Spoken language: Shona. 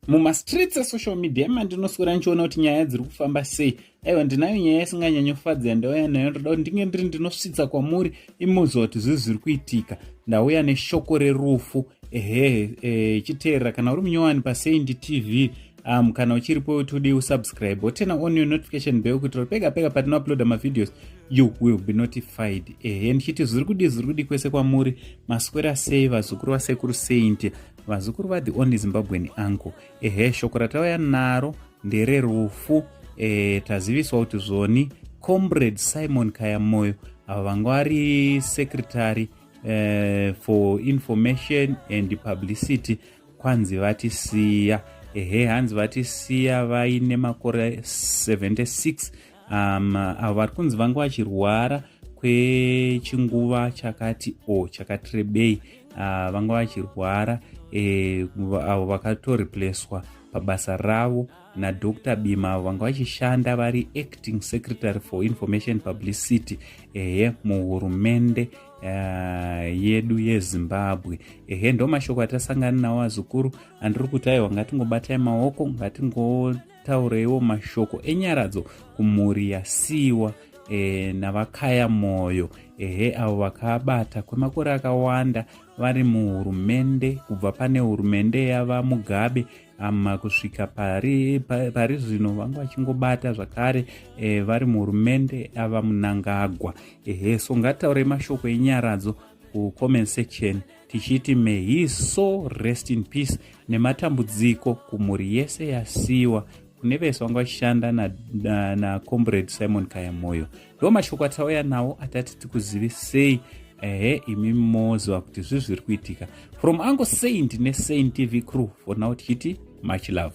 Mumastreets esocial media mandinoswera ndichiona kuti nyaya dziri kufamba sei. Aiwa, ndinayo nyaya isinganyanyofadzi yandauya nayo. Ndoda kuti ndinge ndiri ndinosvitsa kwamuri imuziva kuti zvii zviri kuitika. Ndauya neshoko rerufu. Ehe, chiteerera kana uri munyowani paSaint TV, kana uchiripo todi usubscribe, woturn on your notification bell kuitira pega pega patinouploada mavideos you will be notified. Ehe, ndichiti zviri kudi, zviri kudi kwese kwamuri. Maswera sei, vazukuru vasekuru Saint, vazukuru vathe only Zimbabwean uncle? Ehe, shoko ratauya naro ndererufu. Taziviswa kuti zvoni Comrade Simon Kayamoyo, ava vanga vari secretary for information and publicity, kwanzi vatisiya. Ehe, hanzi vatisiya vaine makore 76. Avo vari kunzi vanga vachirwara kwechinguva chakati o chakati rebei. Vanga vachirwara, avo vakatoreplacwa pabasa ravo naDr Bima, avo vanga vachishanda vari acting secretary for information publicity, ehe, muhurumende yedu yeZimbabwe. Ehe, ndo mashoko atasangana nawo, azukuru, andiri kuti aiwa, ngatingobatai maoko, ngatingotaureiwo mashoko enyaradzo kumhuri yasiyiwa navaKaya Moyo. Ehe, avo vakabata kwemakore akawanda vari muhurumende, kubva pane hurumende yava Mugabe kusvika pari zvino vanga vachingobata zvakare vari muhurumende ava Mnangagwa. Ehe, so ngataurei mashoko enyaradzo kucomment section tichiti may his soul rest in peace, nematambudziko kumhuri yese yasiyiwa, kune vese vanga vachishanda nacomrade Simon Kayamoyo. Ndo mashoko atauya nawo atati tikuzivisei. Ehe, imi moziva kuti zvii zviri kuitika. From Uncle Saint neSaint TV crew, for now tichiti much love.